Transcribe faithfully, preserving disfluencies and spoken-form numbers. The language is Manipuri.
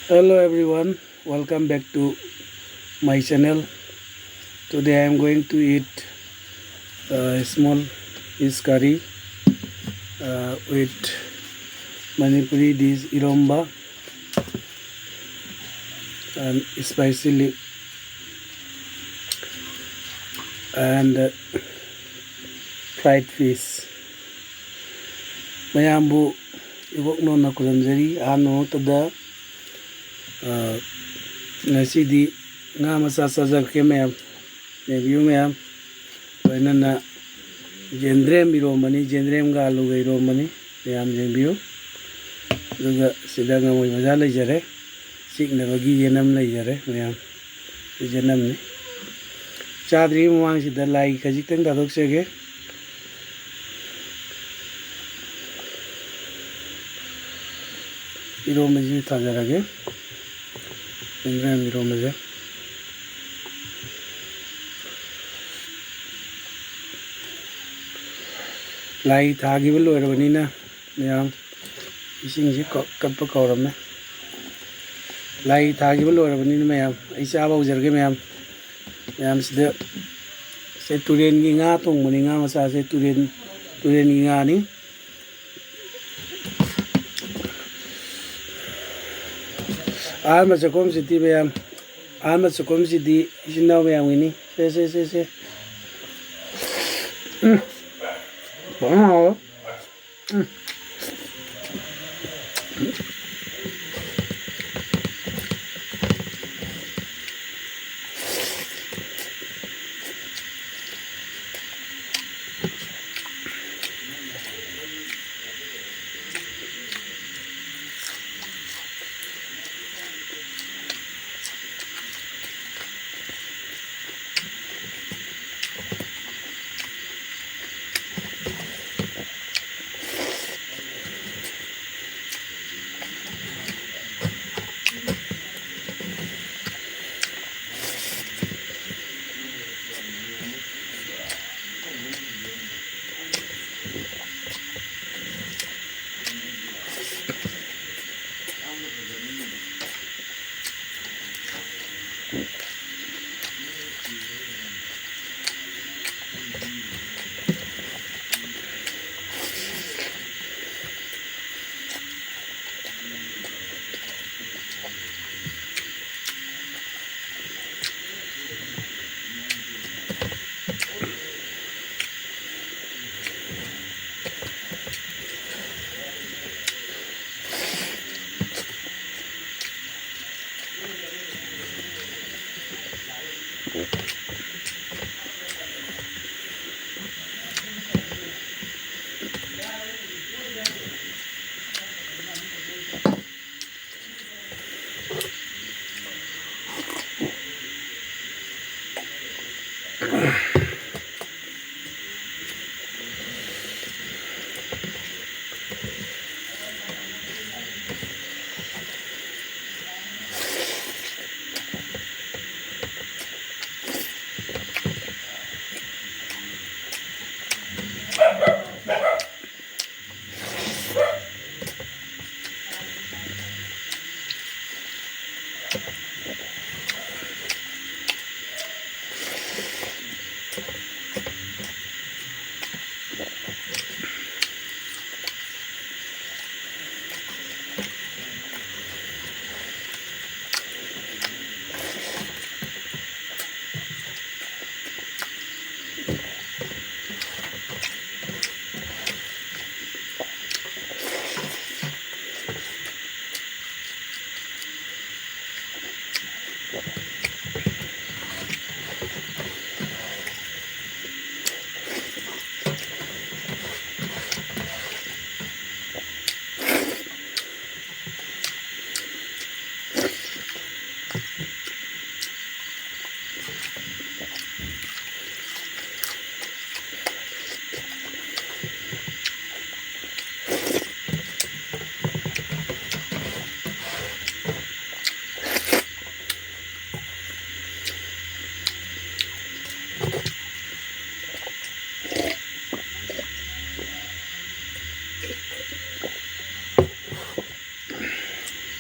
Hello everyone, welcome back to my channel. Today I am going to eat a small fish curry uh, with Manipuri dish iromba and spicy leaf and uh, fried fish. ꯃꯌꯥꯝꯕꯨ ꯏꯕꯣꯛꯅꯣꯅ ꯈꯨꯔꯨꯝꯖꯔꯤ꯫ ꯑꯍꯥꯟꯕ ꯃꯛꯇꯗ ꯉꯁꯤꯗꯤ ꯉꯥ ꯃꯆꯥ ꯆꯥꯖꯔꯛꯀꯦ ꯃꯌꯥꯝ꯫ ꯌꯦꯡꯕꯤꯌꯨ ꯃꯌꯥꯝ꯫ ꯂꯣꯏꯅꯅ ꯌꯦꯟꯗ꯭ꯔꯦꯝ ꯏꯔꯣꯝꯕꯅꯤ, ꯌꯦꯟꯗ꯭ꯔꯦꯝꯒ ꯑꯂꯨꯒ ꯏꯔꯣꯝꯕꯅꯤ꯫ ꯃꯌꯥꯝ ꯌꯦꯡꯕꯤꯌꯨ꯫ ꯑꯗꯨꯒ ꯁꯤꯗ ꯉꯥꯃꯣꯏ ꯃꯆꯥ ꯂꯩꯖꯔꯦ, ꯆꯤꯛꯅꯕꯒꯤ ꯌꯦꯅꯝ ꯂꯩꯖꯔꯦ ꯃꯌꯥꯝ꯫ ꯌꯦꯅꯝꯅꯤ꯫ ꯆꯥꯗ꯭ꯔꯤꯉꯩ ꯃꯃꯥꯡꯁꯤꯗ ꯂꯥꯏ ꯈꯖꯤꯛꯇꯪ ꯊꯥꯗꯣꯛꯆꯒꯦ꯫ ꯏꯔꯣꯝꯕꯁꯤ ꯊꯥꯖꯔꯒꯦ꯫ ꯌꯦꯟꯗ꯭ꯔꯦꯝ ꯏꯔꯣꯝꯕꯁꯦ꯫ ꯂꯥꯏ ꯊꯥꯈꯤꯕ ꯂꯣꯏꯔꯕꯅꯤꯅ ꯃꯌꯥꯝ ꯏꯁꯤꯡꯁꯤ ꯀ-, ꯀꯠꯄ ꯀꯧꯔꯝꯃꯦ꯫ ꯂꯥꯏ ꯊꯥꯈꯤꯕ ꯂꯣꯏꯔꯕꯅꯤꯅ ꯃꯌꯥꯝ ꯑꯩ ꯆꯥꯕ ꯍꯧꯖꯔꯒꯦ ꯃꯌꯥꯝ꯫ ꯃꯌꯥꯝꯁꯤꯗ ꯁꯦ ꯇꯨꯔꯦꯟꯒꯤ ꯉꯥ ꯊꯣꯡꯕꯅꯤ, ꯉꯥ ꯃꯆꯥꯁꯦ ꯇꯨꯔꯦꯟ, ꯇꯨꯔꯦꯟꯒꯤ ꯉꯥꯅꯤ꯫ ꯑꯍꯥꯟꯕ ꯆꯥꯛꯈꯨꯝꯁꯤꯗꯤ ꯃꯌꯥꯝ, ꯑꯍꯥꯟꯕ ꯆꯥꯛꯈꯨꯝꯁꯤꯗꯤ ꯏꯆꯤꯟ ꯏꯅꯥꯎ ꯃꯌꯥꯝꯒꯤꯅꯤ꯫ ꯁꯦ, ꯁꯦ, ꯁꯦ, ꯁꯦ꯫ ꯎꯝ꯫ ꯐꯖꯅ ꯍꯥꯎꯋꯦ꯫ ꯎꯝ꯫